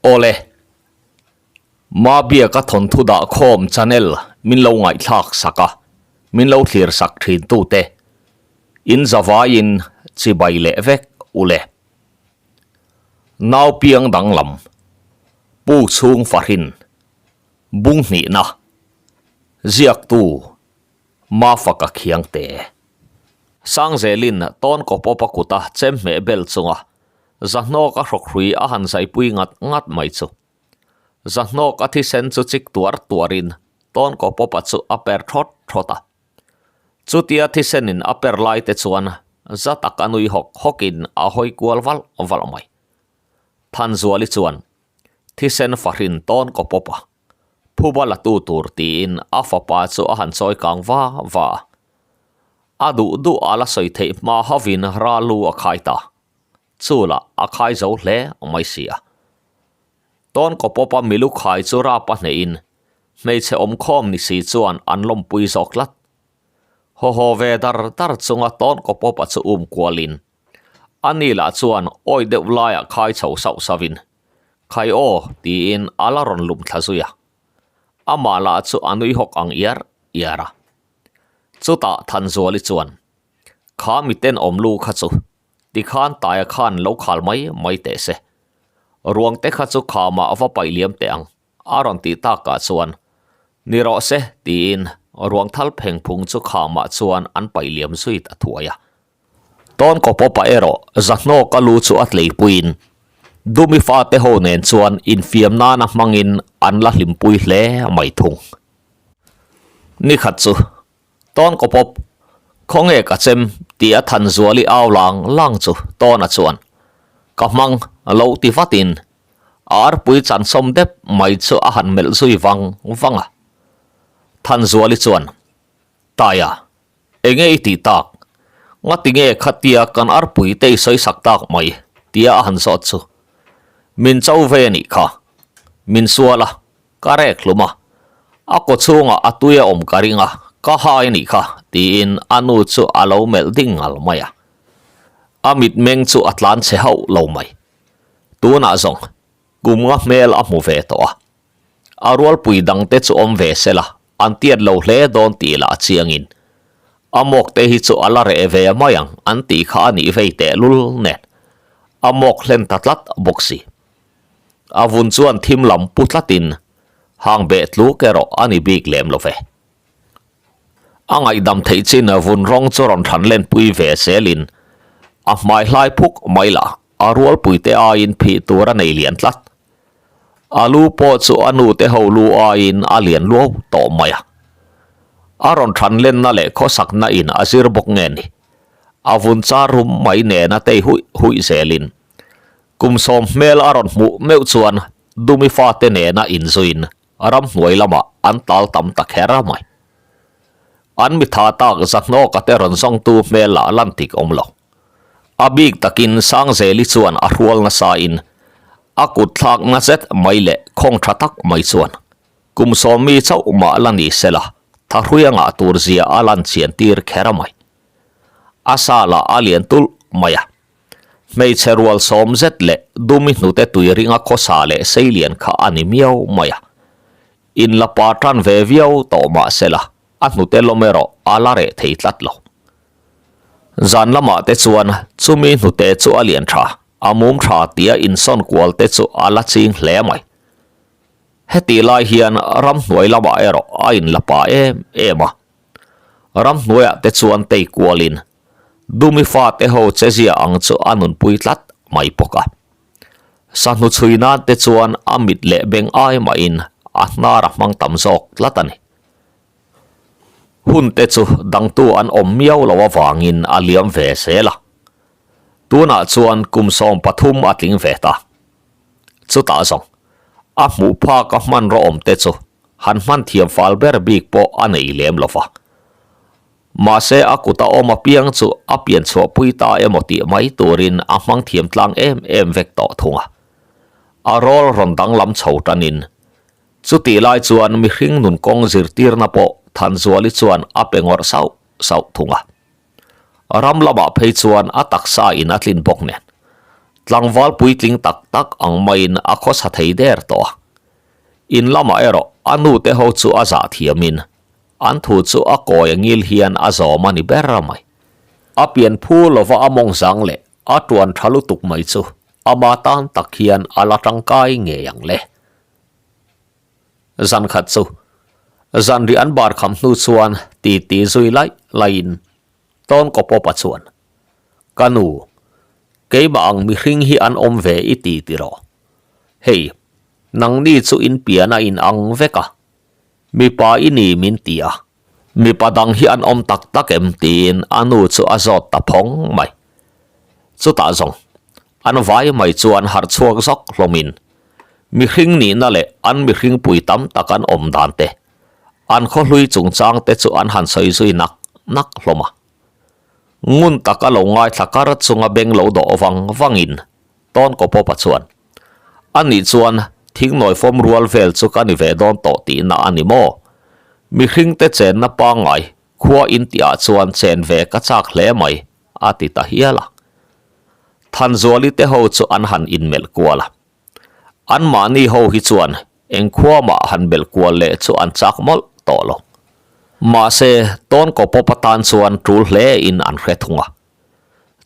Awle, Mabiaka thawnthu dah khawm channel min lo ngaihthlak sak a, min lo thlir sak thin tute in zavaiin chibai leh vek ule. Nau piang danglam, Pu chhung fahrin, bung hnihna, ziaktu Mafaka Khiangte. Sangzelin tawn kawpawp a kuta chem hmeh bel chunga Zahnawk a hrawkhrui a han zaipui ngat ngat mai chu. Zahnawk a thisen chu chik tuar tuarin tawn kawpawpa chu a per thawt thawt a. Chutia thisenin a per lai te chuan za tak a nui hawk hawkin a hawi kual valh valh mai. Thanzuali chuan thisen fahrin tawn kawpawpa phuba la tu tur tiin a fapa chu a han chawi kang va va a. A duh duh a la sawi theih hma hovin Ralu a khai ta. Chu lah a khai zo hle mai si a. Tawn kawpawpa milu khai chu rap a hnehin hmeichhe awmkhawm ni si chuan an lawmpui zawk tlat. Haw haw ve dar dar chunga tawn kawpawpa chu um kualin ani lah chuan awi deuh laiah khai chho sauh sauhin Khai aw tiin a la rawn lum thla zui a. Amah lah chu a nui hawk ang iar iar a. Chutah Thanzuali chuan, Kha miten awm lu kha chu tikhan Taia khan lo khal mai mai teh se. Ruang te kha chu khamah va paih liam teh ang a rawn tih takah chuan, Ni rawh se tiin ruang thal pheng phung chu khamah chuan an paih liam zui ta thuai a. Tawn kawpawpa erawh Zahnawka lu chu a tleipuiin Dumi fate ho nen chuan infiam nana hmangin an la hlimpui hle mai thung. Nikhat chu Tawn kawpawp, Khawnge ka chem tih a Thanzuali au lang lang chu Tawna chuan ka hmang lo ti vatin a arpui chansawm dep mai chu a han melh zui vang vang a. Thanzuali chuan, Taia, Enge i tih tak? Ngati nge khatia kan arpui te i sawi sak tak mai? tia a han zawt chu. Min cho ve a nih kha. Min sual a, ka rek hlum a. A kaw chhungah a tui a awm ka ring a, ka hai a nih kha, tiin a nu chu a lo melh ding ngal mai a. A mitmeng chu a tlan chhe hauh lo mai. Tunah zawng, kum nga hmel a hmu ve tawh a. A rualpui dangte chu awm ve sela, an tiat lo hle dawn tih lah a chiangin a mawk te hi chu a la reh ve mai ang an tih kha a nih vei teh lul nen a mawk hlen ta tlat bawk si. A vun chuan thim lam pu tlatin hang beh tluk erawh a ni bik lem lo ve. A ngaihdam theih chin vun rawng chu rawn thlan len pui ve zelin a hmai hlai phuk mai lah a rualpui te aiin phih tur a nei lian tlat. A lu pawh chu a nu te ho lu aiin a lian luau tawh mai a. A rawn than lenna leh khawsakna in a zir bawk nge ni? A vun char rum mai nena tei huih huih zelin kum sawm hmel a rawn hmuh meuh chuan Dumi fate nena inzuiin ramhnuai lamah an tal tam ta kher mai. An mitha tak Zahnawka te rawn zawngtu hmel lah lan tik awm lo. A bik takin Sangzeli chuan a hrual nasain a kut thlak na zet mai leh khawng tha tak mai chuan kum sawmmi chauh mah la ni sela thahrui a ngah tur zia a lan chian tir kher a mai. A sa lah a lian tulh mai a. Hmeichhe rual sawm zet leh dumi hnute tui ringa khawsa leh seilian kha a ni miau mai a. In la pa tan ve viau tawh mah sela a hnute lawm erawh a la reh thei tlat lo. Zan lamah te chuan chumi hnute chu a lian tha, a mum tha tia insawn kual te chu a la ching hle mai. Heti lai hian ramhnuai lamah erawh a inla pa em em a. Ramhnuaiah te chuan tei kualin Dumi fate ho che zia ang chu a nunpui tlat mai bawk a. Sahnu chhui nan te chuan a mit leh beng ai mahin a hnar a hmang tam zawk tlat a ni. Hun te chu dangtu an awm miau lo avangin a liam ve zel a. Tunah chuan kum 13 a tling ve ta. Chutah zawng, a hmuh phak a hmanraw awm te chu han hman thiam fal ber bik pawh a nei lem lo va. Mahse a kuta awm apiang chu a pian chhuahpui ta emaw tih mai turin a hmang thiam tlang em em vek tawh thung a. A rawl rawn danglam chho tanin Chutih lai chuan mihring nun kawng zirtirna pawh Thanzuali chuan a pe ngawrh sauh sauh thung a. Ram lamah phei chuan a taksa in a tlin bawk nen. Tlangval puitling tak tak ang maiin a khawsa thei der tawh a. In lamah erawh a nute ho chu a zah thiamin an thu chu a kawi a ngil hian a zawm a ni ber mai. A pian phu lova a mawng zang leh a tuan tha lutuk mai chu ama tan tak hian a la tangkai ngei ang le. Zan khat chu zanri an bar kham hnu chuan titi zui laih laihin Tawn Kawpawpa chuan, Ka nu, keimah ang mihring hi an awm ve i ti tiraw? Hei, nangni chu in pian a in ang vek a, mipa i ni min ti a, mipa dang hi an awm tak tak em tiin a nu chu a zawt ta phawng mai. Chutah zawng, an vai mai chu an harh chhuak zawk hlawmin, mihring nihna leh an mihring pui tam tak an awm dan te, An khawhlui chungchang te chu an han sawi zui nak nak hlawm a. Ngun taka lo ngaithla kar chunga beng lo dawh vang vangin Tawn Kawpawpa chuan, A nih chuan thingnawi fawm rual vel chu ka ni ve dawn tawh tihna a ni maw? Mihring te chenna pangngai khua in tihah chuan chen ve ka chak hle mai, a ti ta hial a. Thanzuali te ho chu an han inmelh kual a. Anmahni ho hi chuan eng khua mah han belh kual leh chu an chak mawlh tawh lo. Mahse, Tawnkaw pawp atan chuan tul hle in an hre thung a.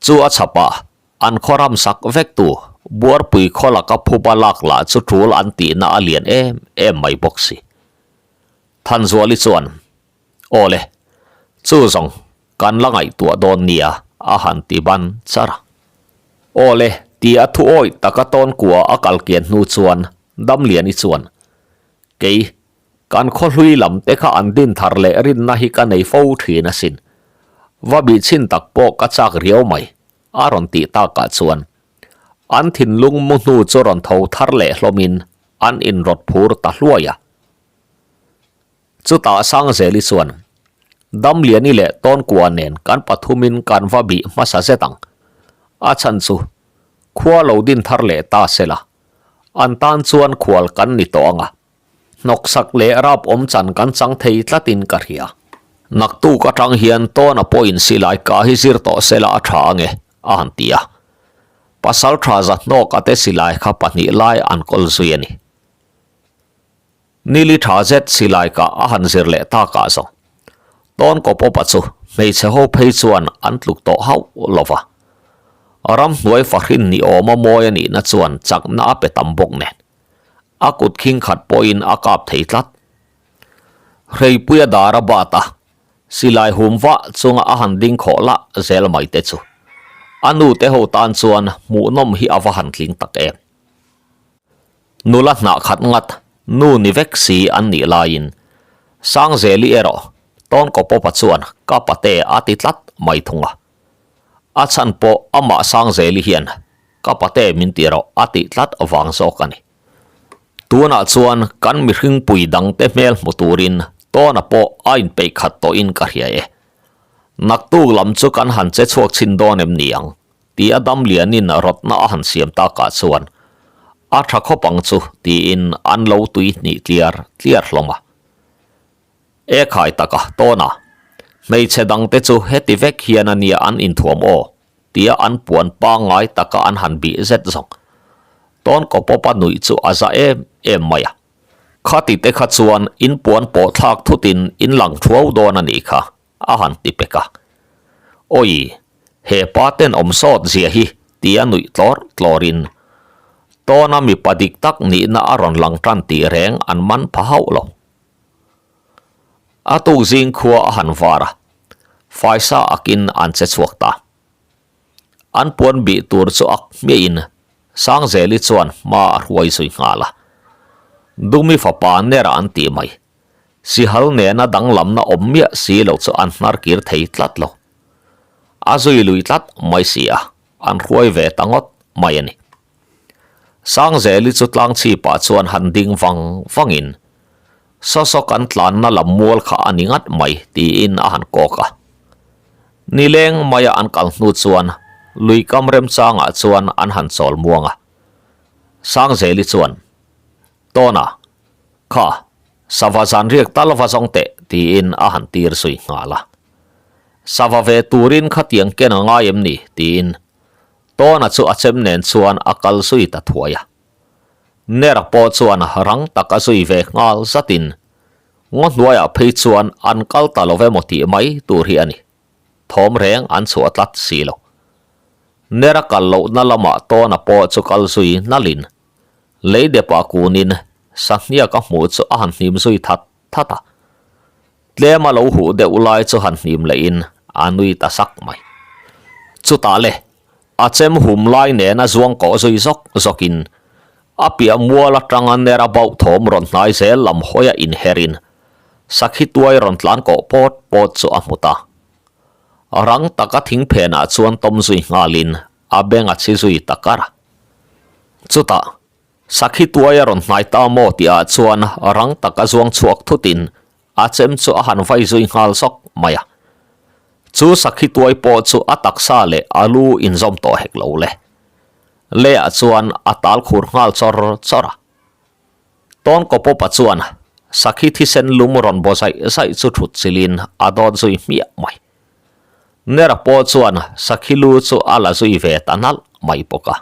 Chu a chhapah an khaw ram sak vek tu Buarpui khaw laka phuba lak lah chu tul an tihna a lian em em mai bawk si. Thanzuali chuan, Aw le, chu zawng Kan la ngaihtuah dawn nia, a han ti ban char a. Aw le, ti a thu awih taka tawn kua a kal kian hnu chuan Damliani chuan, Kei, kan khawhlui lam te kha an din thar leh rinna hi ka nei fo thin asin. Va bih chhin tak pawh ka chak riau mai, a rawn tih takah chuan an thinlung mu hnu chu rawn tho thar leh hlawmin an inrawt phur ta hluai a. Chutah Sangzeli chuan, Damliani leh Tawnkua nen kan pathumin kan va bih hmasa zet ang. A chhan chu, khua lo din thar leh ta se la, an tan chuan khual kan ni tawh ang a. Hnawksak leh rap awm chan kan chang thei tlatin ka hria. Naktuk atang hian Tawna pawhin silai kah hi zir tawh se la a tha ange, a han ti a. Pasaltha Zahnawka te silai kha pahnih lai an kawl zui a ni. Nili tha zet silai kah a han zir leh tak ah zawng. Tawn kawpawpa chu hmeichhe ho phei chuan an tluk tawh hauh lo va. Ramhnuai fahrin ni awma mawi a nihna chuan chakna a pe tam bawk nen. A kut khing khat pawhin a kap thei tlat. Hreipuia dar a bat a, silai hum vah chunga a han ding khawh lah zel mai te chu. A nu te ho tan chuan hmuhnawm hi a va han tling tak em. Nula hnah khat ngat nu ni vek si an nih laiin Sangzeli erawh Tawnkawpawpa chuan ka pate a ti tlat mai thung a. A chhan pawh amah Sangzeli hian ka pate min ti rawh a tih tlat vang zawk a ni. Tunah chuan kan mihringpui dangte hmel hmu turin Tawna pawh a inpeih khat tawhin ka hria e. Naktuk lam chu kan han che chhuak chhin dawn em ni ang? Ti a dam lianin rawtna a han siam takah chuan a tha khawp ang chu tiin an lo tui hnih tliar tliar hlawm a. E khai taka tawna hmeichhe dangte chu heti vek hian a nia an inthuam aw tia an puan pangngai taka an han bih zet zawng. Tawn kawpawpa nuih chu a za em em mai a. Khati te kha chuan in puan pawh thlak thutin in lang thuau dawn a nih kha. A han ti pek a. Awi, he pa tenawm sawt zia hi tia nuih tlawr tlawrin Tawna mipa dik tak nihna a rawn lang tan tih reng an man pha hauh lo. A tuk zing khua a han var a, faisa akin an che chhuak ta. An puan bih tur chu ak hmiahin Sangzeli chuan hma a hruai zui nghal a. Dumi fapa Nera an tih mai. Sihal nena danglamna awm miah si lo chu an hnar kir thei tlat lo. A zui lui tlat mai si a, an hruai ve ta ngawt mai a ni. Sangzeli chu tlang chhipah chuan han ding vang vangin, Saw saw kan tlanna lam mual kha a ni ngat mai tiin a han kawk a. Nileng maia an kal hnu chuan lui kam remchangah chuan an han chawl muang a. Sangzeli chuan, Tawna, Kha, sava zan riak tal va zawng teh, tiin a han tir zui nghal a. Sava ve turin khatiang ken a ngai em ni? tiin. Tawna chu a chem nen chuan a kal zui ta thuai a. Nera pawh chuan rang tak a zui ve nghal zatin ngaw hnuaiah phei chuan an kal ta lo emaw tih mai tur hi a ni. Thawm reng an chhuah tlat si lo. Nera kal lohna lamah Tawna pawh chu kal zui nalhin lei depah kunin sahniak a hmuh chu a han hnim zui that that a. Tlem a lo huh deuh lai chu han hnim lehin a nui ta sak mai. Chutah le, a chem hum lai nena zuang kawh zui zawk zawkin a piah mual atanga ner a bauh thawm rawn hnai zel lam hawi a inherin sakhi tuai rawn tlan kawh pawt pawt chu a hmu ta. Rang taka thing phenah chuan tawm zui nghalin a beng a chhi zui ta kar a. Chutah Sakhi tuai a rawn hnai ta maw tih ah chuan rang tak a zuang chhuak thut in a chem chu a han vai zui nghal zawk mai a. Chu sakhi tuai pawh chu a taksa leh a lu inzawm tawh hek lo le. Leiah chuan a tal khur nghal chawr chawr a. Tawn Kawpawpa chuan sakhi thisen lum rawn baw zaih zaih chu thut chilhin a dawt zui hmiah mai. Nera pawh chuan sakhi lu chu a la zui ve ta nalh mai bawk a.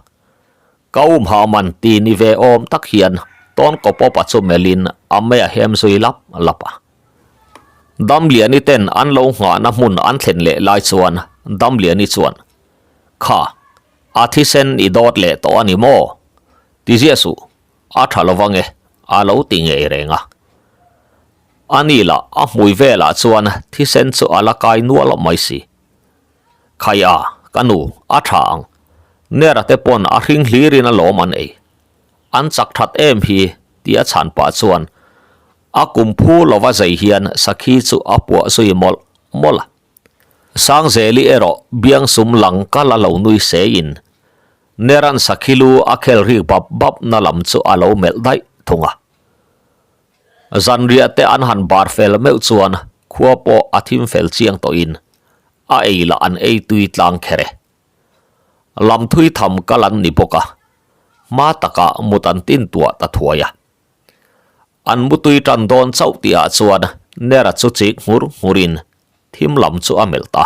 Ka um ha man ti ni ve awm tak hian tawn kawpawpa chu melhin a mei a hem zui lap lap a. Damliani ten an lo nghahna hmun an thlen leh lai chuan Damliani chuan, Kha, a thisen i dawt leh tawh a ni maw? Ti ziah suh, a tha lo vang e, a lo ti ngei reng a. A ni lah a hmui velah chuan thisen chu a la kai nual mai si. Khai a, ka nu, a tha ang. Nera te pawn a hring hlirin a lawm an ei. An chak that em hi tih a chhan pah chuan a kum phu lova zei hian sakhi chu a puah zui mawlh mawlh a. Sangzeli erawh biangsum lang kal a lo nui seiin Neran sakhi lu a khel rik bap bap na lam chu a lo melh daih thung a. Zanriah te an han bar fel meuh chuan khua pawh a thim fel chiang tawhin a ei lah an ei tui tlang kher e. Lam thui tham kal an ni bawk a, hma takah mut an tin tuah ta thuai a. An mutui tan dawn chauh tihah chuan Nera chu chik nghur nghurin thim lam chu a melh ta.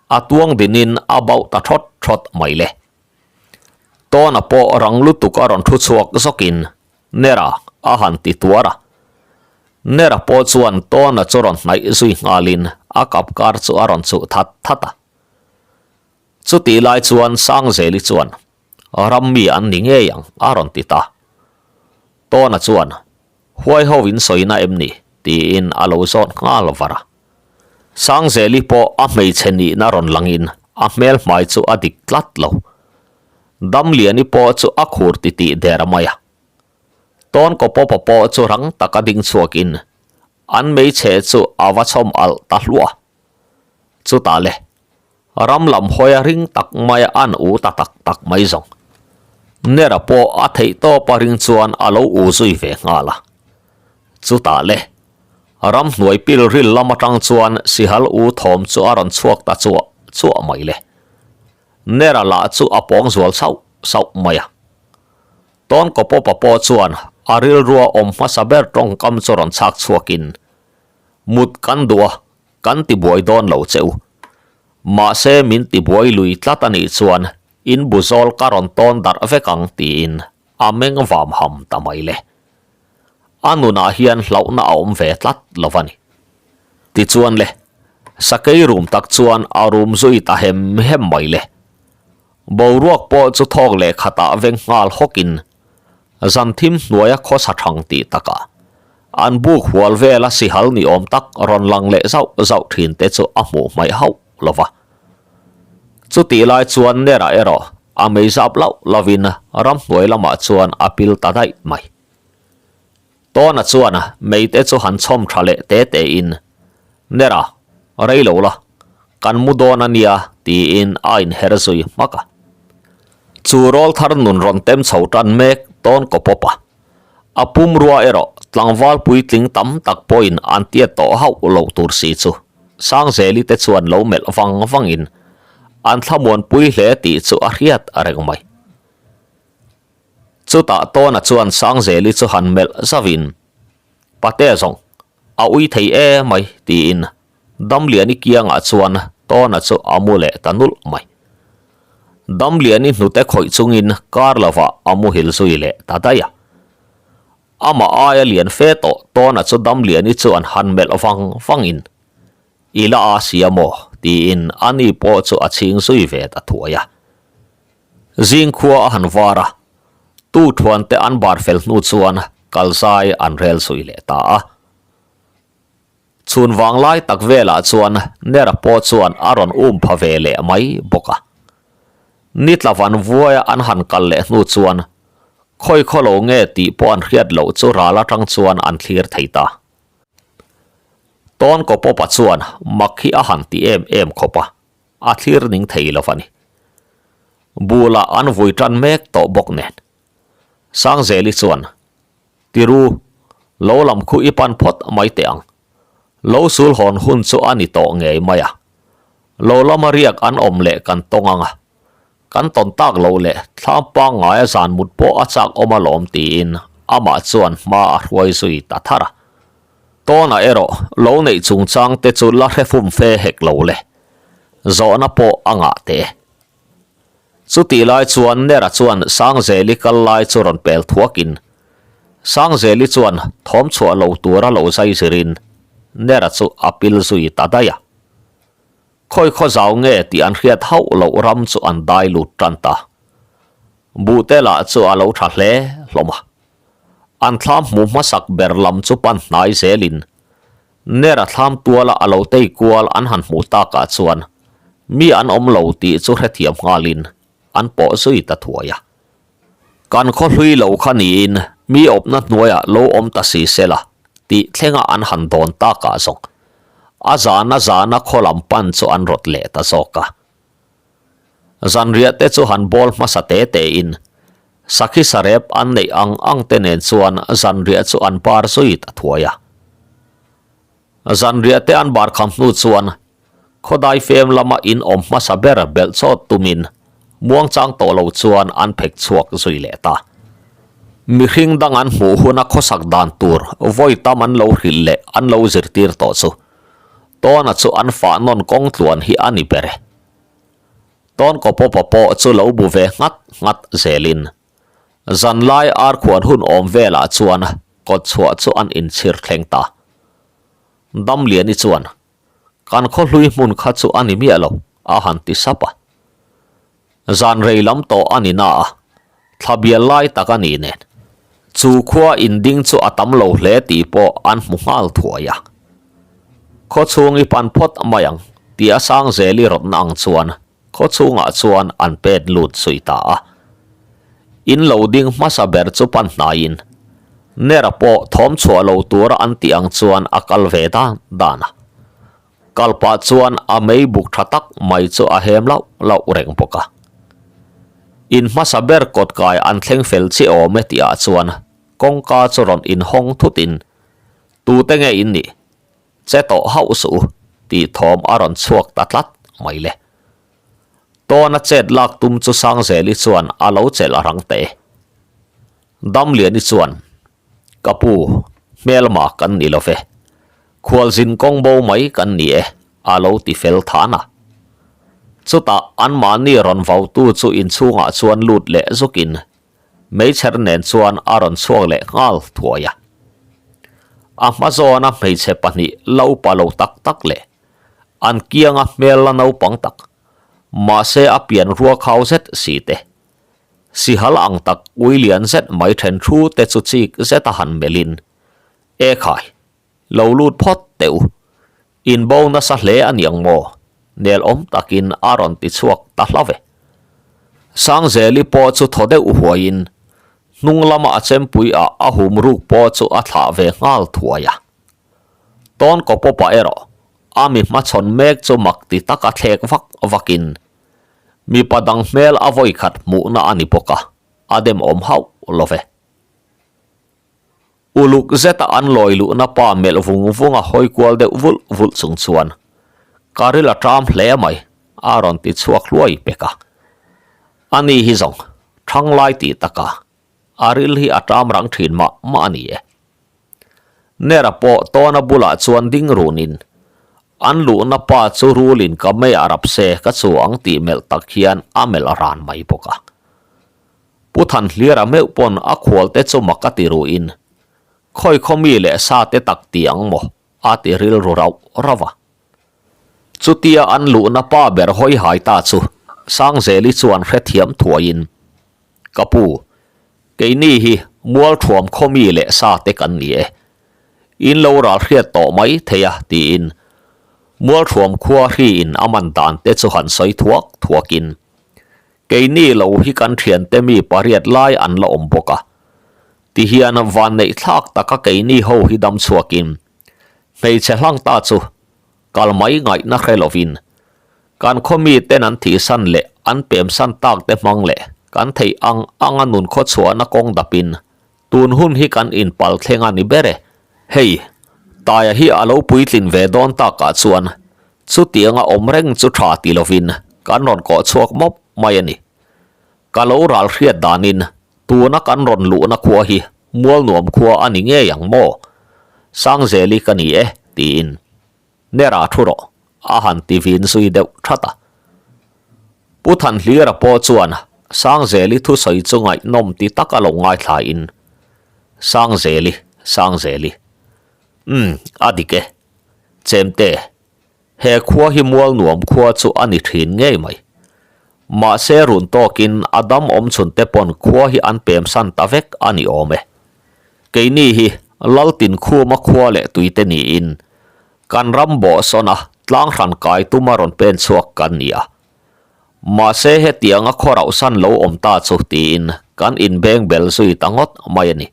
A tuang dinin a bauh ta thawt thawt mai le. Tawna pawh rang lutuk a rawn thu chhuak zawkin Nera a han ti tuar a. Nera pawh chuan Tawna chu rawn hnaih zui nghalin a kap kar chu a rawn chuh that that a. Chutih lai chuan Sangzeli chuan, Ram mi an ni ngei ang a rawn ti ta. Tawna chuan, Huai ho in sawina em ni? tiin a lo zawt nghal var a. Sangzeli pawh a hmeichhe nihna rawn langin a hmel hmai chu a dik tlat lo. Damliani pawh chu a khur titih der mai a. Tawn kawpawpa pawh chu rang taka ding chhuakin an hmeichhe chu a va chhawm alh ta hluah a. Chutah le, ram lam hawia ring tak maia an u ta tak tak mai zawng. Nera pawh a theih tawpa ring chuan a lo u zui ve nghal a. Chutah le, ram hnuai pilril lam atang chuan sihal u thawm chu a rawn chhuak ta chuah chuah mai le. Nera lah chu a pawng zual sauh sauh mai a. Tawn kawpawpa pawh chuan a rilrua awm hmasa ber tawngkam chu rawn chhak chhuakin, Mut kan duh a, kan tibuai dawn lo che u. Mahse min tibuai lui tlat a nih chuan in bu zawl ka rawn tawn darh vek ang tiin a meng vam ham ta mai le. A nunah hian hlauhna a awm ve tlat lo va ni. Tichuan le, sakei rum tak chuan a rum zui ta hem hem mai le. Boruak pawh chu thawk leh khatah veng nghal hawkin zan thim hnuaia khawsa thang tih takah an buk hual vela sihal ni awm tak rawn lang leh zauh zauh thin te chu a hmuh hmaih hauh lo va. Chutih lai chuan Nera erawh a mei zap lauh lovin ramhnuai lamah chuan a pil ta daih mai. Tawna chuan meite chu han chhawm tha leh te te in, Nera, rei lo la, kan mu dawn a nia tiin a inher zui hmak a. Chu rawl thar nun rawn tem chho tan mek tawn kaw pawp a. A pumrua erawh tlangval puitling tam tak pawhin an tiat tawh hauh loh tur si chu Sangzeli te chuan lo melh vang vangin an thlamuanpui hle tih chu a hriat reng mai. Chutah Tawna chuan Sangzeli chu han melh zauhin, Pate zawng, a ui thei e mai, tiin Damliani kiangah chuan Tawna chu a mu leh ta nulh mai. Damliani hnute khawih chungin kar lovah a muhil zui leh ta daih a. Amah aia lian fe tawh Tawna chu Damliani chu an han melh vang vangin, I la a sia maw? tiin ani pawh chu a chhing zui ve ta thuai a. Zing khua a han var a, tu thuante an bar fel hnu chuan kalzai an rel zui leh ta a. Chhun vanglai tak velah chuan Nera pawh chuan a rawn um pha ve leh mai bawk a. Ni tla van vuaia an han kal leh hnu chuan khawi khaw lo nge tih pawh an hriat loh chu ral atang chuan an thlir thei ta. Tawn Kawpawpa chuan mak hi a han ti em em khawp a, a thlir ning thei lo a ni. Bulah an vui tan mek tawh bawk nen. Sangzeli chuan Tiru, lo lam khu i pan phawt mai teh ang. Lo sul hawn hun chu a ni tawh ngei mai a. Lo lama riak an awm leh kan tawng ang a. Kan tawn tak loh leh thlam pangngaia zan mut pawh a chak awm alawm tiin amah chuan hma a hruai zui ta thar a. Tawnah erawh lo neih chungchang te chu la hre fum fe hek lo le. Zawhna pawh a ngah teh e. Chutih lai chuan Nera chuan Sangzeli kal lai chu rawn pel thuakin Sangzeli chuan thawm chhuah lo tura lo zai zirin Nera chu a pil zui ta daih a. Khawi khaw zau nge tih an hriat hauh loh ram chu an dai lut tan ta. Buhte lah chu a lo tha hle hlawm a. An thlam hmu hmasak ber lam chu pan hnai zelin Nera thlam tuala a lo tei kual an han hmuh takah chuan mi an awm lo tih chu hrethiam nghalin an pawh zui ta thuai a. Kan khaw hlui lo kha niin mi awpna hnuaiah lo awm ta si sela tih thlenga an han dawn takah zawng a zana zana khaw lam pan chu an rawt leh ta zawk a. Zanriah te chu han bawl hmasa te tein sakhi sarep an neih ang ang te nen chuan zanriah chu an bar zui ta thuai a. Zanriah te an bar kham hnu chuan khawdai fem lama in awm hmasa ber belh chawt tumin muangchang tawh lo chuan an phek chhuak zui leh ta. Mihring dang an hmuh huna khawsak dan tur vawi tam an lo hrilh leh an lo zirtir tawh chu Tawna chu an fah nawn kawng tluan hi a ni ber e. Tawn Kawpawpa pawh chu lo bu ve nghat nghat zelin zanlai arkhuan hun awm velah chuan kawtchhuah chu an inchhir thleng ta. Damliani chuan, Kan khaw hlui hmun kha chu a ni miah lo, a han ti sap a. Zan rei lam tawh a ni na a, thla bial lai tak a ni nen. Chu khua inding chu a tam lo hle tih pawh an hmu nghal thuai a. Khaw chhung i pan phawt mai ang tih a Sangzeli rawtna ang chuan khaw chhungah chuan an pet lut zui ta a. In lo ding hmasa ber chu pan hnaiin Nera pawh thawm chhuah lo tura an tih ang chuan a kal ve dan dan a. Kal pah chuan a mei buk tha tak mai chu a hem lauh lauh reng bawk a. In hmasa ber kawt kai an thleng fel chiah awm e tih ah chuan kawngka chu rawn inhawng thut in, Tute nge in nih? Che tawh hauh suh u tih thawm a rawn chhuak ta tlat mai le. Tawna chet lak tum chu Sangzeli chuan a lo chelh a rang teh e. Damliani chuan, Ka pu, hmelma kan ni lo ve. Khualzin kawng bo mai kan ni e, a lo ti fel than a. Chutah anmahni rawn vautu chu inchhungah chuan lut leh zukin meichher nen chuan a rawn chhuak leh nghal thuai a. A hma zawna hmeichhe pahnih lo pa lo tak tak leh an kianga hmel la naupang tak, mahse a pian rua khau zet si te, Sihal ang tak ui lian zet mai then thu te chu chik zet a han melhin, E khai, lo lut phawt teh u. In bo nasa hle a niang maw? Nel awm takin a rawn ti chhuak ta hla ve. Sangzeli pawh chu thaw deuh huaiin hnung lama a chempui ah a hum ruk pawh chu a thlah ve nghal thuai a. Tawn kawpawpa erawh a mi hmachhawn mek chu mak ti taka thlek vak vakin Mipa dang hmel a vawi khat hmuhna a ni bawk a, a demawm hauh lo ve. Uluk zeta an lawi luhna pa melh vung vung a hawi kual deuh vulh vulh chung chuan, Ka ril a ṭam hle mai, a rawn ti chhuak hluai pek a. Ani hi zawng, ṭhanglai tih taka, a ril hi a ṭam rang ṭhin mah mah a ni e. Nera pawh tawna bulah chuan ding runin. An luhna pa chu rulin ka mei a rap se ka chu ang tih melh tak hian a melh ran mai bawk a. Pu Thanhlira meuh pawn a khualte chu mak a ti ruhin, Khawi khaw mi leh sa te tak ti ang maw? a ti rilru rauh rauh a. Chutia an luhna pa ber hawi hai ta chu Sangzeli chuan hrethiam thuaiin, Ka pu, keini hi Mualthuam khaw mi leh sa te kan ni e. In lo ral hriat tawh mai thei a tiin Mualthuam khua hriin a man dan te chu han sawi thuak thuakin keini lo hi kan thiante mi pariat lai an la awm bawk a tihian vanneih thlak taka keini ho hi dam chhuakin hmeichhe hlang ta chu kal mai ngaihna hre lovin kan khaw miten an thihsan leh an pemsan tak te hmang leh kan theih ang anga nun khawchhuahna kawng dapin Tun hun hi kan inpal thleng a ni ber e. Hei, Taia hi a lo puitlin ve dawn takah chuan chutianga awm reng chu tha ti lovin kan rawn kawh chhuak mawp mai a ni. Ka lo ral hriat danin tuna kan rawn luhna khua hi Mualnuam khua a ni ngei ang maw? Sangzeli ka ni e, tiin. Nera thu rawh, a han ti vin zui deuh that a. Pu Thanhlira pawh chuan Sangzeli thusawi chu ngaihnawm ti tak a lo ngaithlain, Sangzeli, Sangzeli. Umm, a dik e. Chemte, he khua hi Mualnuam khua chu a ni thin ngei mai. Mahse run tawkin a dam awm chhun te pawn khua hi an pemsan ta vek a ni awm e. Keini hi Laltin khuma khua leh tuite niin kan ram bawhsawn a tlang hran kai tuma rawn pen chhuak kan ni a. Mahse hetianga khaw rauhsan lo awm ta chu tiin kan inbeng bel zui ta ngawt mai a ni.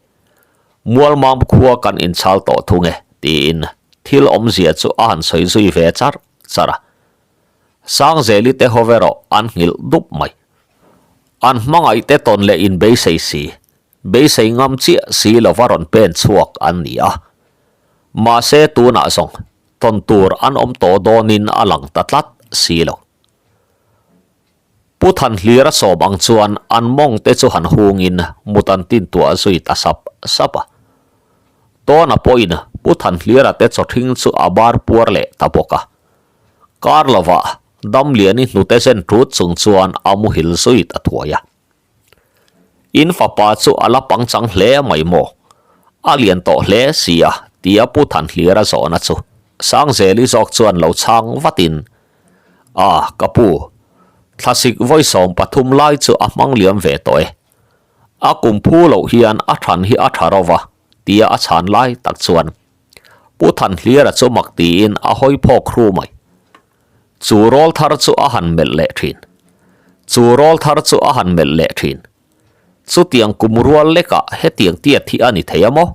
Mualmam khua kan inchhal tawh thung e tiin thil awmzia chu a han sawi zui ve char char a. Sangzeli te ho erawh an nghilh dup mai. An hmangaih te tawn leh inbeisei si Beisei ngam chiah si lova rawn pen chhuak an ni a. Mahse tunah zawng tawn tur an awm tawh dawnin a lang ta tlat si lo. Pu Thanhlira sawm ang chuan an mawng te chu han hungin mut an tin tuah zui ta sap sap a. Tawna pawhin Pu Thanhlira te chawthing chu a bar puar leh ta bawk a. Kar lovah Damliani hnute zen ṭut chung chuan a muhil zui ta thuai a. In fapa chu a la pangchang hle mai maw? A lian tawh hle si a, tia Pu Thanhlira zawhna chu Sangzeli zawk chuan lo chhang vatin, A, ka pu, thlasik vawisawm pathum lai chu a hmang liam ve tawh e. A kum phu loh hian a than hi a tha rova, tia a chhan lai tak chuan Pu Thanhlira chu mak tiin a hawi phawk hru mai. Chu rawl thar chu a han melh leh thin. Chu rawl thar chu a han melh leh thin. Chutiang kum rual lekah hetiang tiat hi a ni thei a maw?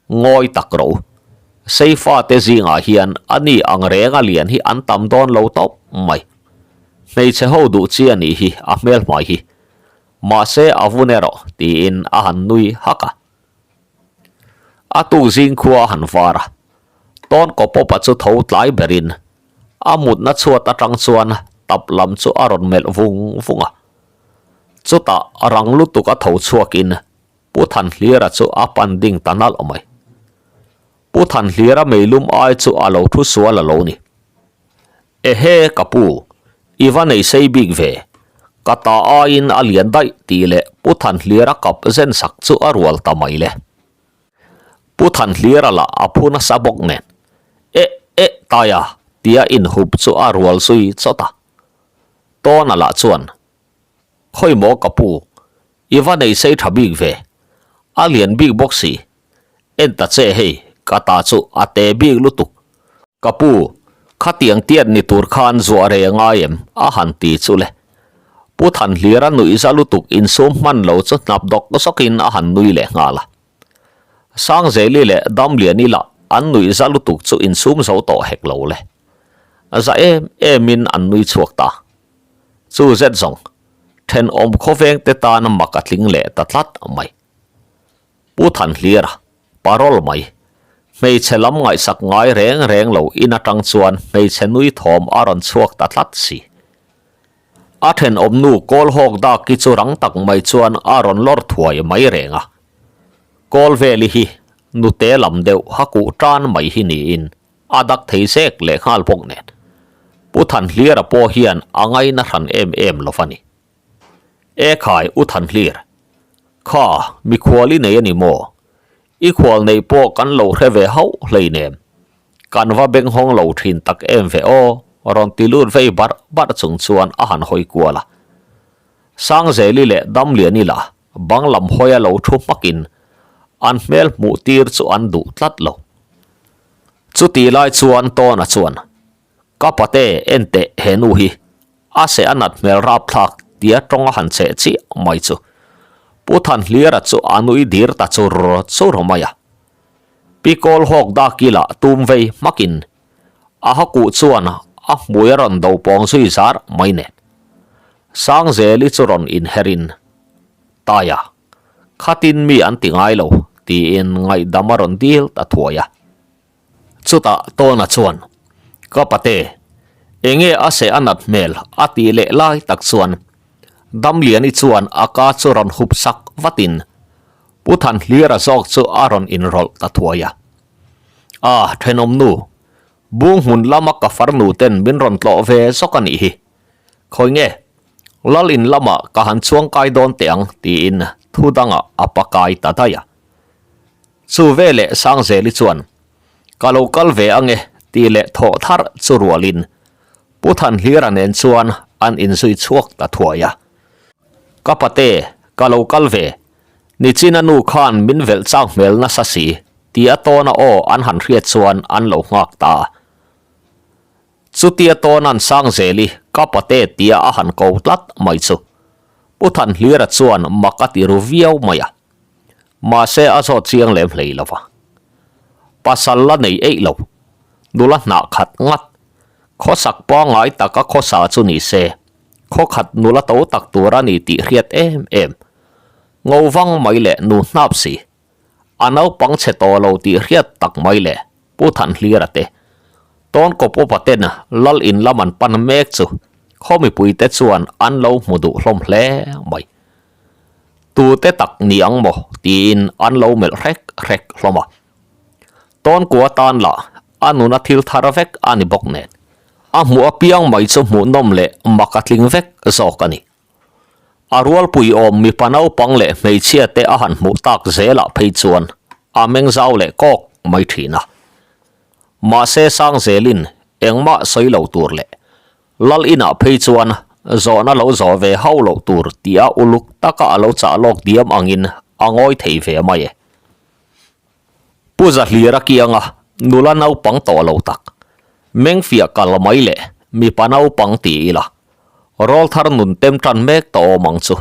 Ngawi tak ro. Seifate zingah hian a ni ang renga lian hi an tam dawn lo tawp mai. Hmeichhe ho duh chi a nih hi a hmel hmai hi. Mahse a vun erawh tiin a han nui hak a. A tuk zing khua a han var a, tawn kawpawpa chu tho tlai berin a mutna chhuat atang chuan tap lam chu a rawn melh vung vung a. Chutah rang lutuk a tho chhuakin Pu Thanhlira chu a pan ding ta nalh mai. Pu Thanhlira meilum ai chu a lo thu sual a lo ni. Ehe ka pu, i va nei sei bik ve, ka ta aiin a lian daih tih leh Pu Thanhlira kap zen sak chu a rual ta mai le. Pu Thanhlira lah a phu nasa bawk nen, Eh eh Taia tia inhup chu a rual zui chawt a. Tawna lah chuan, Khawi maw ka pu, i va nei sei tha bik ve, a lian bik bawk si, en ta che hei ka ta chu a te bik lutuk. Ka pu, khatiang tiat ni tur khan zuah rei a ngai em? a han ti chu le. Pu Thanhlira nuih za lutuk insum hman lo chu hnap dawk zawkin a han nui leh nghal a. Sangzeli leh Damliani lah an nuih za lutuk chu insum zo tawh hek lo le. Za em emin an nui chhuak ta. Chu zet zawng, thenawm khawvengte tana mak a tling leh ta tlat mai. Pu Thanhlira, parole mai. Hmeichhe lam ngaihsak ngai reng reng lo in atang chuan hmeichhe nui thawm a rawn chhuak ta tlat si. A thenawmnu kawl hawk daki chu rang tak mai chuan a rawn lawr thuai mai reng a. Kawl veli hi nute lam deuh ha kuh tan mai hi niin. A dak thei zek leh nghal bawk nen. Pu Thanhlira pawh hian a ngaina hran em em lo va ni. E khai U Thanhlir, kha mikhual i nei a ni maw? I khual neih pawh kan lo hre ve hauh hleinem. Kan va benghawng lo thin tak em ve aw, rawn ti lut vei barh barh chung chuan a han hawi kual a. Sangzeli leh Damliani lah bang lam hawia lo thu hmakin an hmel hmuh tir chu an duh tlat lo. Chutih lai chuan Tawna chuan, Ka pate en teh he nu hi, a seh a nat hmel rapthlak tia tawng a han cheh chiah mai chu. Pu Thanhlira chu a nui dir ta chur chur mai a. Pi Kawl hawk dakilah tum vei hmakin a hakuh chuan a hmui a rawn do pawng zui zar mai nen. Sangzeli chu rawn inherin, Taia, khatin mi an ti ngai lo, tiin ngaihdam a rawn dil ta thuai a. Chutah Tawna chuan, Ka pate, enge a seh a nat hmel a tih leh lai tak chuan Damliani chuan a ka chu rawn hup sak vatin Pu Thanhlira zawk chu a rawn inrawlh ta thuai a. A, thenawm nu, bung hmun lama ka farnu ten min rawn tlawh ve zawk a nih hi. Khawi nge, lal in lamah ka han chuang kai dawn teh ang tiin thu dangah a pakai ta daih a. Chu veleh Sangzeli chuan, Ka lo kal ve ange tih leh thawh tharh chu rualin Pu Thanhlira nen chuan an inzui chhuak ta thuai a. Ka pate, ka lo kal ve, Nichina nu khan min velh chak hmel nasa si tih a tawna aw an han hriat chuan an lo nghak ta a. Chutia tawna'n Sangzeli ka pate tia a han ko tlat mai chu Pu Thanhlira chuan mak a ti ru viau mai a. Mahse a zawt chiang lem hlei lo va. Pasal la nei eih lo, nula hnah khat ngat, khawsak pangngai taka khawsa chu ni se, khawkhat nula to tak tur a ni tih hriat em em. Ngo vang mai leh nu hnap si, a naupang chhe tawh lo tih hriat tak mai leh Pu Thanhlira te, Tawnkawp upa ten lal in lam an pan mek chu khaw mipuite chuan an lo hmu duh hlawm hle mai. Tute tak ni ang maw tiin an lo melh hrek hrek hlawm a. Tawnkua tan lah a nuna thil thar vek a ni bawk nen, a hmuh apiang mai chu hmuhnawm leh mak a tling vek zawk a ni. A rualpui awm mipa naupang leh hmeichhia te a han hmuh tak zelah phei chuan a meng zau leh kawk mai thin a. Mahse Sangzelin engmah sawi lo tur leh Lal inah phei chuan zawhna lo zawh ve hauh loh tur tia uluk taka a lo chah lawk diam angin a ngawi thei ve mai e. Pu Zahlira kianga nula naupang tawh lo tak, mengfiah kal mai leh mipa naupang ti ila, rawlthar nun tem tan mek tawh awm ang chu.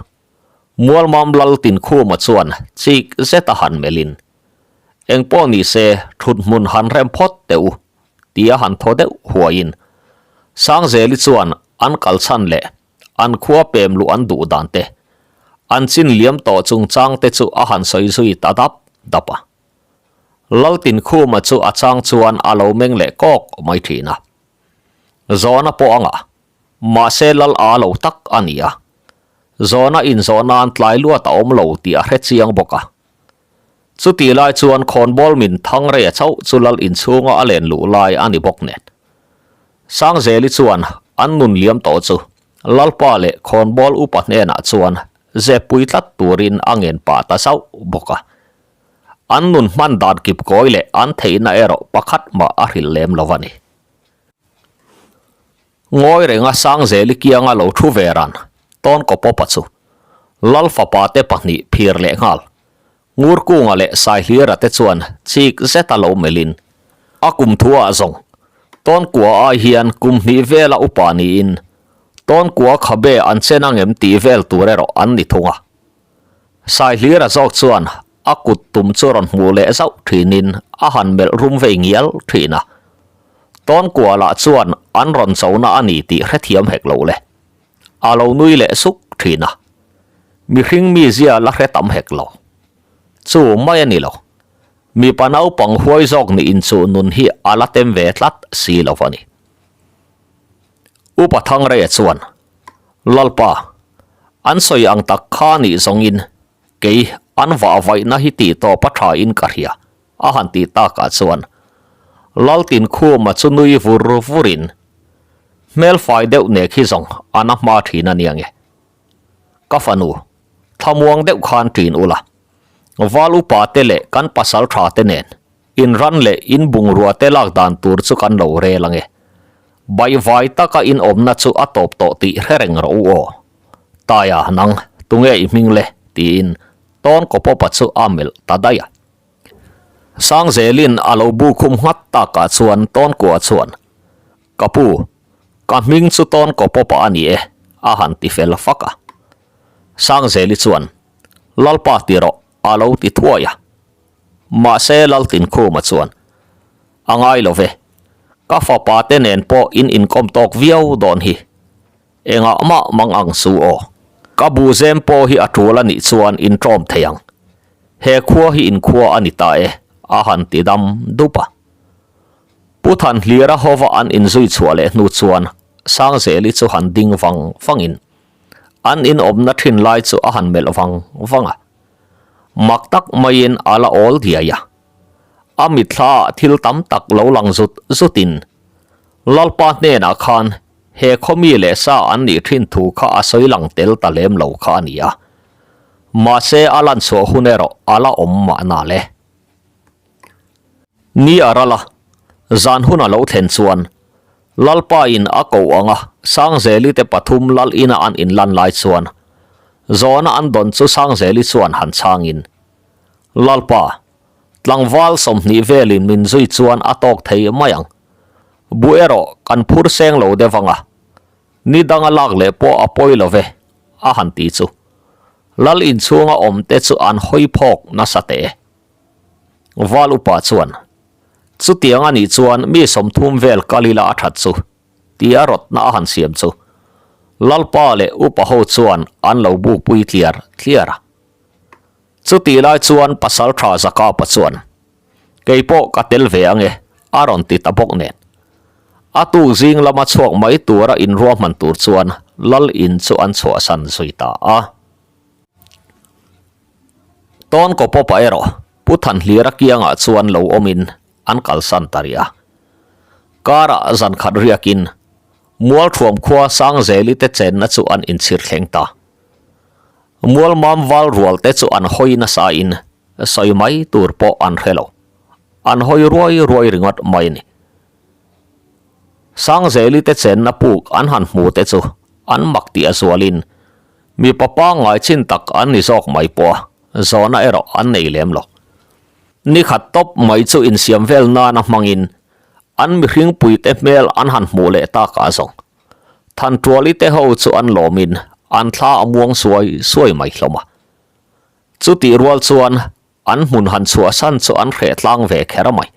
Mualmam Lal Tinkhuma chuan chik zet a han melhin, Engpawh ni se thut hmun han rem phawt teh u, tia han thaw deuh huaiin Sangzeli chuan an kalchhan leh an khua pem luh an duh dan te, an chin liam tawh chungchang te chu a han sawi zui ta dap dap a. Laltinkhuma chu a chang chuan a lo meng leh kawk mai thin a. Zawhna pawh a ngah, mahse lal a lo tak a ni a. Zawhna inzawh nan tlai luat a awm lo tih a hre chiang bawk a. Chutih lai chuan khawnbawl min thang rei a chauh chu lal inchhunga a len luh lai a ni bawk nen. Sangzeli chuan an nun liam tawh chu Lalpa leh khawnbawl upa hnenah chuan zeppui tlat turin a ngen pah ta zauh bawk a. An nun hman dan kipkawi leh an theihna erawh pakhat mah a hrilh lem lo a ni. Ngawi renga Sangzeli kianga lo thu ve ran Tawnkawpawpa chu Lal fapa te pahnih phir leh nghal. Ngurkunga leh Saihlira te chuan chik zeta lo melhin a kum thuah zawng Tawnkua ai hian kum hnih vela upa niin Tawnkua khabe an chen angem tih vel tur erawh an ni thung a. Saihlira zawk chuan a kut tum chu rawn hmuh leh zauh thinin a han melh rum vei ngial thin a. Tawnkua lah chuan an rawn chona a ni tih hrethiam hek lo le. A lo nui leh suk thin a. Mihring mizia la hre tam hek lo. Chu mai a ni lo. Mipa naupang huai zawk nih inchuh nun hi a la tem ve tlat si lo a ni. Upa Thangreia chuan, Lalpa, an sawi ang tak kha nih zawngin kei an vah vaihna hi tih tawp a tha in ka hria, a han tih takah chuan. Laltinkhuma chu nui vur vurin, Hmel fai deuh nek hi zawng a na hma thin a nia nge. Ka fanu, thlamuang deuh khan ṭin ula. Val upa te leh kan pasal tha te nen in ran leh in bungrua te lak dan tur chu kan lo rel ange. Baihvai taka in awmna chu a tawp tawh tih hre reng rawh u aw. Taia nang, tunge i hming le? tiin tawn kawpawpa chu a melh ta daih a. Sangzelin a lo bu khum nghat takah chuan Tawnkua chuan, Ka pu, ka hming chu Tawnkawpawpa a ni e, a han ti fel fak a. Sangzeli chuan, Lalpa ti rawh, a lo ti thuai a. Mahse Laltinkhuma chuan, A ngai lo ve, ka fapa te nen pawh in inkawm tawk viau dawn hi. Engah mah mang ang su aw. Ka bu zem pawh hi a tul a nih chuan in ṭawm thei ang. He khua hi in khua a ni ta e, a han ti dam dup a. Pu Thanhlira hova an inzui chhuah leh hnu chuan Sangzeli chu han ding vang vangin an inawmna ṭhin lai chu a han melh vang vang a. Mak tak maiin a la awl diai a. A mitthla ah thil tam tak lo lang zut zutin Lalpa hnenah khan He khawmi leh sa an nih thin thu kha a sawi lang tel ta lem lo kha a ni a. Mahse a lan chhuah hun erawh a la awm mahna le. Ni a ral a, zan hun a lo thlen chuan Lalpa in a koh ang a, Sangzeli te pathum Lal ina an inlan lai chuan zawhna an dawn chu Sangzeli chuan han chhangin, Lalpa, tlangval 20 velin min zui chuan a tawk thei mai ang. Bu erawh kan phur seng lo deuh ang a, ni danga lak leh pawh a pawi lo ve, a han ti chu. Lal inchhunga awm te chu an hawi phawk nasa teh e. Val upa chuan, Chutiang a nih chuan mi 30 vel kal ila a that chu, tia rawtna a han siam chu. Lalpa leh upa ho chuan an lo bukpui tliar tliar a. Chutih lai chuan Pasaltha Zakapa chuan, Kei pawh ka tel ve ange, a rawn ti ta bawk nen. A tuk zing lama chhuak mai tura inruahman tur chuan Lal in chu an chhuahsan zui ta a. Tawn Kawpawpa erawh Pu Thanhlira kiangah chuan lo awmin an kalsan ta rih a. Karah zan khat riakin Mualthuam khua Sangzeli te chenna chu an inchhir thleng ta. Mualmam val rual te chu an hawi nasa in sawi mai tur pawh an hre lo. An hawi ruai ruai ringawt mai a ni. Sangzeli te chenna puk an han hmu te chu an mak tih a zualin mipa pangngai chin tak an ni zawk mai pawh a, zawhna erawh an nei lem lo. Ni khat tawp mai chu insiam vel nana hmangin an mihring puite hmel an han hmuh leh takah zawng Thantuali te ho chu an lawmin an thla a muang suai suai mai hlawm a. Chutih rual chuan an hmun han chhuahsan chu an hreh tlang ve kher mai.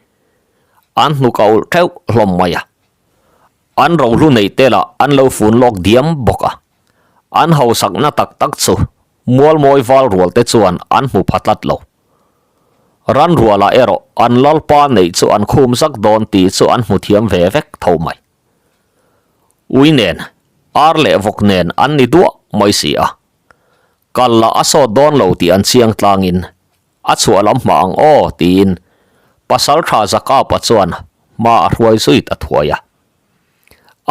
An hnuk a ulh theuh hlawm mai a. An rohlu neih te lah an lo fun lawk diam bawk a. An hausakna tak tak chu mualmawi val rual te chuan an hmu pha tlat lo. Ran rualah erawh an lalpa neih chu an khum zak dawn tih chu an hmu thiam ve vek tho mai. Ui nen, ar leh vawk nen an ni duah mai si a. Kal lah a sawt dawn lo tih an chiang tlangin a chhuah lam hma ang aw tiin Pasaltha Zakapa chuan hma a hruai zui ta thuai a.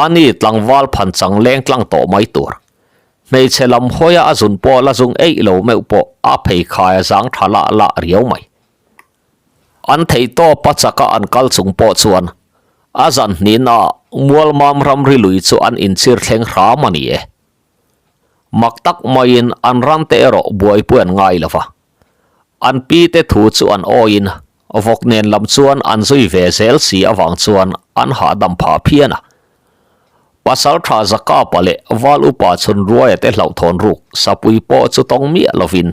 Ani tlangval phan chang leng tlang tawh mai tur. Hmeichhe lam hawia a zun pawh la zung eih lo meuh pawh a pheikhai a zang tha lah lah riau mai. An theih tawp a chaka an kal chung pawh chuan a zan hnihnaah Mualmam ramri lui chu an inchhir thleng hram a ni e. Mak tak maiin an rante erawh buaipui an ngai lo va. An pi te thu chu an awiin vawk nen lam chuan an zui ve zel si avang chuan an hahdam phah phian a. Pasaltha Zakapa leh Val Upa Chhunruaia te hlauhthawn ruk sapui pawh chu tawng miah lovin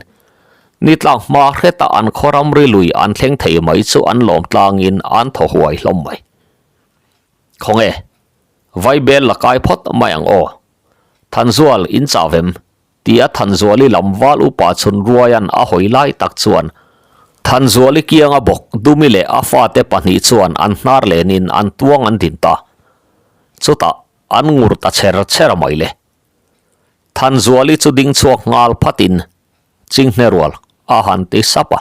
ni tlak hma hreta an khaw ramri lui an thleng thei mai chu an lawm tlangin an thaw huai hlawm mai. Khawnge, Vaibel la kai phawt mai ang aw. Thanzual in chah vem Tia Thanzuali lam val upa Chhunruaia'n a hawi lai tak chuan Thanzuali kianga bawk Dumi leh a fate pahnih chuan an hnar lenin an tuang an din ta. Chutah an ngur ta chher chher mai le. Thanzuali chu ding chhuak nghal phatin Chinghne rual a han ti sap a.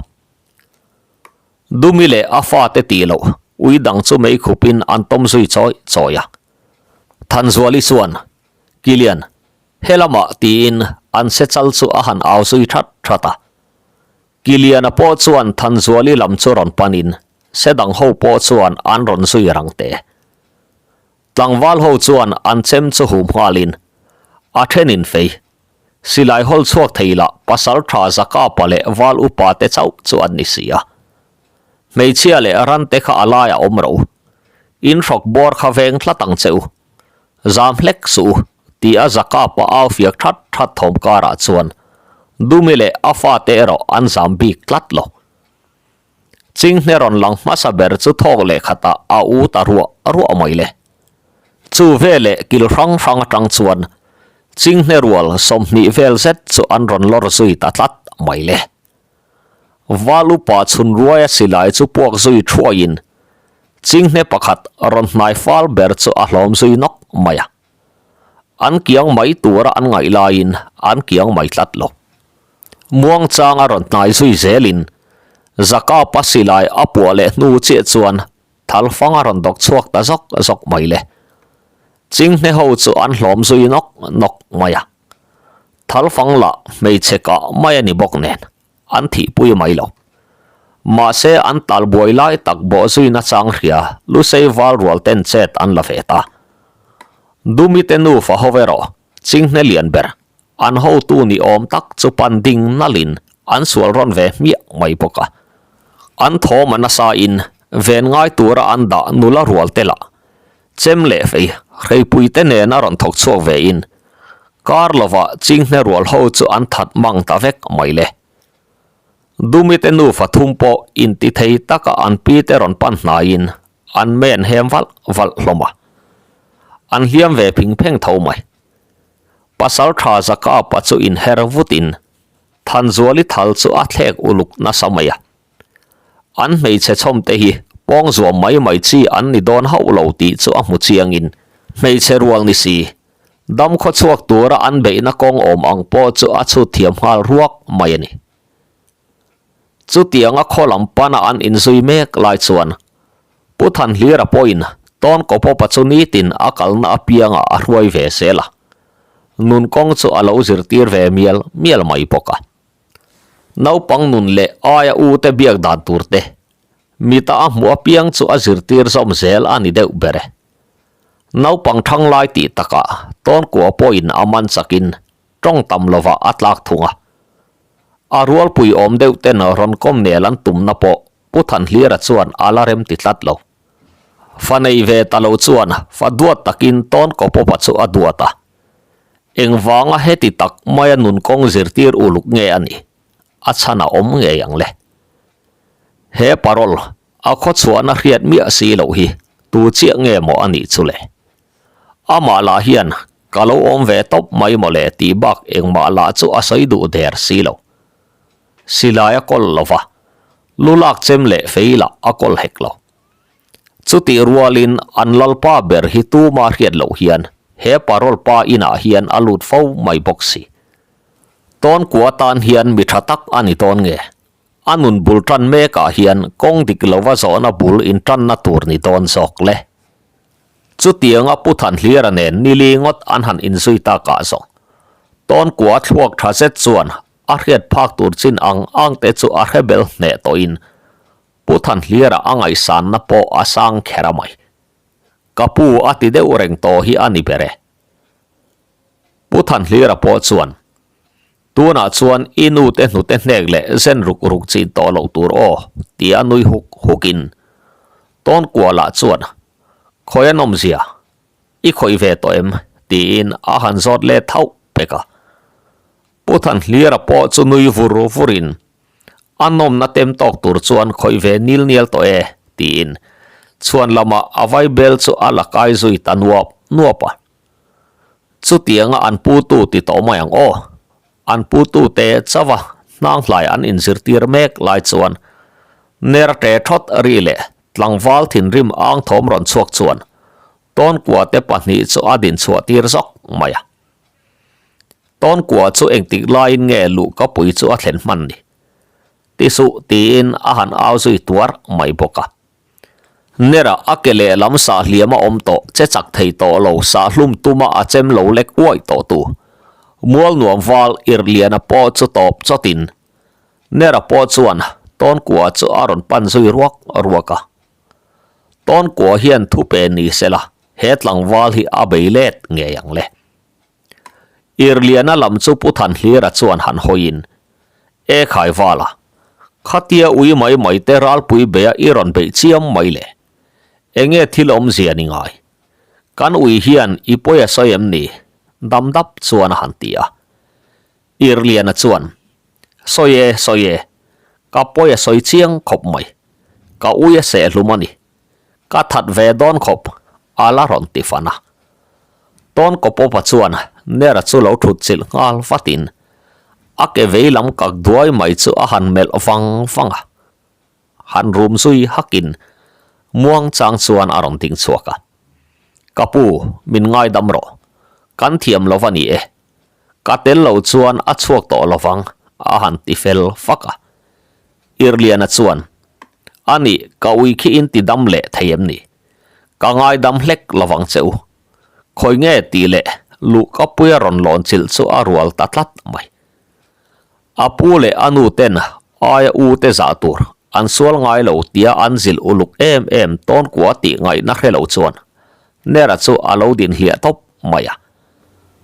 Dumi leh a fate tih loh. Ui dang chu mei khupin an tawm zui chawi chawi a. Thanzuali chuan, Kilian, helamah tiin an se chal chu a han au zui that that a. Kiliana pawh chuan Thanzuali lam chu rawn panin se dang ho pawh chuan an rawn zui rang teh. Tlangval ho chuan an chem chu hum nghalin a thenin fei silai hawl chhuak thei lah pasal tha Zakapa leh val upa te chauh chu an ni si a. Hmeichhia leh ran te kha a laiah awm ro. In hrawk bawr kha veng tlat ang che u. Zam hlek suh u ti a Zakapa au fiak that that thawm karah chuan Dumi leh a fate erawh an zam bik tlat lo. Chinghne rawn lang hmasa ber chu thawk leh khatah a u ta ruah ruah mai le. Chu veleh kil hrang hrang atang chuan Chinghne rual 20 vel zet chu an rawn lawr zui ta tlat mai le. Val upa chhun ruaia silai chu puak zui thuaiin Chinghne pakhat rawn hnai fal ber chu a hlawm zui nawk mai a. An kiang mai tura an ngaih laiin an kiang mai tlat lo. Muangchang a rawn hnai zui zelin Zakapa silai a puah leh hnu chiah chuan thalfang a rawn dawk chhuak ta zawk zawk mai le. Chinghne ho chu an hlawm zui nawk nawk mai a. Thalfang lah hmeichhe kah mai a ni bawk nen an thihpui mai lo. Mahse an tal buai lai tak bawh zui nachang hria Lusei val rual ten chet an la ve ta. Dumi te nufa ho erawh Chinghne lian ber An hotu ni awm tak chu pan ding nalhin an sual rawn ve hmiah mai bawk a. An thawm a nasa in ven ngai tura an dah nula rual te lah chem leh fei hreipui te nen a rawn thawk chhuak ve in kar lovah chinghne rual ho chu an that mang ta vek mai le. Dumi te nufa thum pawh inti thei taka an pi te rawn pan hnaiin an men hem valh valh hlawm a. An hliam ve phing pheng tho mai. Pasal tha Zakapa chu inher vutin Thanzuali thal chu a thlek uluk nasa mai a. An hmeichhe chhawm te hi pawng zuam mai mai chi an ni dawn hauh lo tih chu a hmu chiangin hmeichhe rual ni si, dam khaw chhuak tura an beihna kawng awm ang pawh chu a chhut thiam nghal ruak mai a ni. Chutianga khaw lam pana an inzui mek lai chuan Pu Thanhlira pawhin tawn kawpawpa chu nitin a kalna apiangah a hruai ve zel a, nun kawng chu a lo zirtir ve mial mial mai bawk a. Naupang nun leh aia u te biak dan tur te, mita a hmuh apiang chu a zirtir zawm zel a ni deuh ber e. Naupang thanglai tih takah tawn kua pawhin a man chakin tawng tam lovah a tlak thung a. A rualpui awm deuh ten rawn kawm nel an tumna pawh Pu Thanhlira chuan a la rem ti tlat lo. Fa nei ve ta lo chuan fa duat takin tawn kawpawpa chu a duat a. Engvanga heti tak maia nun kawng zirtir uluk nge a nih? A chhan a awm ngei ang le. He parole a khawchhuahna hriat miah si loh hi tu chiah nge maw a nih chu le? Amah lah hian ka lo awm ve tawp mai maw le tih bak engmah lah chu a sawi duh der si lo. Silai a kawl lo va, lu lak chem leh fei lah a kawl hek lo. Chutih rualin an lalpa ber hi tuma hriat loh hian he parole pa inah hian a lut fo mai bawk si. Tawnkua tan hian mi tha tak a ni dawn nge? A nun bul tan mekah hian kawng dik lova zawhna bul intanna tur ni dawn zawk le. Chutianga Pu Thanhlira nen nili ngawt an han inzui takah zawng Tawnkua thluak tha zet chuan a hriat phak tur chin ang ang te chu a hre bel hneh tawhin Pu Thanhlira a ngaihsanna pawh a sang kher a mai. Ka pu a ti deuh reng tawh hi a ni ber e. Pu Thanhlira pawh chuan Tunah chuan i nu te hnute hnek leh zen ruk ruk chin tawh loh tur aw, tia nui huk hukin Tawnkualah chuan, Khawi a nawmzia, i khawih ve tawh em? tiin a han zawt let thauh pek a. Pu Thanhlira pawh chu nui vur vurin, A nawmna tem tawk tur chuan khawih ve nil nial tawh e, tiin chhuan lamah a vaibel chu a la kai zui ta nuap nuap a. Chutianga an putu ti tawh mai ang aw. An putu te chauha hnanghlai an inzirtir mek lai chuan ner ṭe ṭhawt ri leh tlangval thinrim ang thawm rawn chhuak chuan Tawnkua te pahnih chu a din chhuah tir zawk mai a. Tawnkua chu engtik laiin nge luhkapui chu a thlen hman ni? Ti suh tiin a han au zui tuar mai bawk a. Nera a ke lehlam sah hliam a awm tawh, che chak thei tawh lo, sah hlum tuma a chem lo lek uaih tawh tu. Mual nuam val Irliana pawh chu tawp chawtin Nera pawh chuan Tawnkua chu a rawn pan zui ruak ruak a. Tawnkua hian thupe ni sela he tlangval hi a bei let ngei ang le. Irliana lam chu Pu Thanhlira chuan han hawiin, E Khaivala, khatia ui mai mai te ralpui beia i rawn beih chiam mai le? Enge thil awmzia ni ngai? Kan ui hian i pawi a sawi em ni? Dam dap chuan a han ti a. Irliana chuan, Sawi e, sawi e, ka pawi a sawi chiang khawp mai. Ka ui a sehhlum a ni. Ka that ve dawn khawp, a la rawn ti fan a. Tawn Kawpawpa chuan Nera chu lo thut chilh nghal vatin a ke vei lam kak duai mai chu a han melh vang vang a. Han rum zui hakin muang chang chuan a rawn ding chhuak a. Ka pu, min ngaidam rawh. Kan thiam lo va ni e. Ka tel lo chuan a chhuak tawh lo vang, a han ti fel fak a. Irliana chuan, A nih, ka ui khi in ti dam leh thei em ni? Ka ngaidam hlek lo vang che u. Khawi nge tih leh luhkapuia rawn lawn chilh chu a rual ta tlat mai. A pu leh a nu ten aia u te zah tur an sual ngai lo tia an zilh uluk em em tawnkua tih ngaihna hre lo chuan Nera chu a lo din hliah tawp mai a.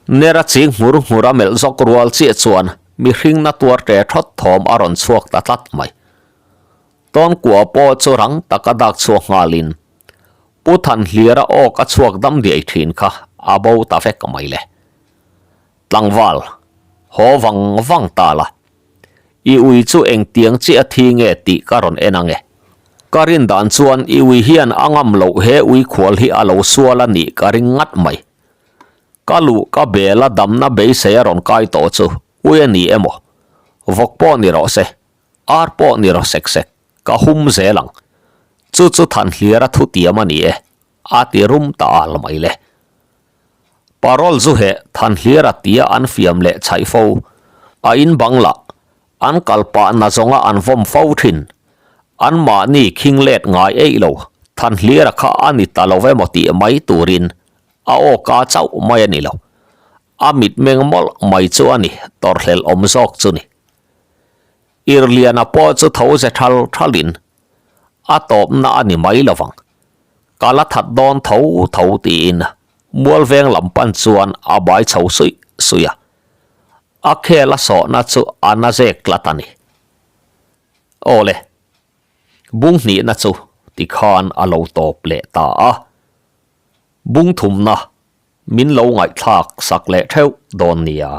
Nera ching nghur nghur a melh zawk rual chiah chuan mihring na tuar ṭe ṭhawt thawm a rawn chhuak ta tlat mai. Tawnkua pawh chu rang taka dak chhuak nghalin Pu Thanhlira aw ka chhuak dam diai ṭhin kha a bo ta vek mai le. Tlangval, haw vang vang ta la. I ui chu engtiang chiah a thi nge tih ka rawn en ang e. Ka rin dan chuan i ui hian a ngam loh he ui khual hi a lo sual a nih ka ring ngat mai. Ka luh ka bel a damna beisei a rawn kai tawh chu ui a ni emaw? Vawk pawh ni rawh se, ar pawh ni rawh sek sek, ka hum zel ang. Chu chu Thanhliara thutiam a ni e, a ti rum ta al mai le. Parol zu heh Thanhliara tia an fiam leh chhaih fo. A in bang lah, an kal pah na zawnga an vawm fo thin. An mahni khing let ngai eih lo, Thanhliara kha a ni ta lo emaw tih mai turin a aw ka chauh mai a ni lo. A mitmeng mawlh mai chu a ni, tawrhhlelh awm zawk chu ni. Irliana pawh chu tho ze thal thalin a tawpna a ni mai lo vang. Ka la that dawn tho tho tiin Mualveng lam pan chuan a bai chho suih suih a. A khel a sawhna chu a na zek tlat a ni. Aw le, bung hnihna chu tikhan a lo tawp leh ta a. Bung thumna min lo ngaihthlak sak leh theuh dawn nia.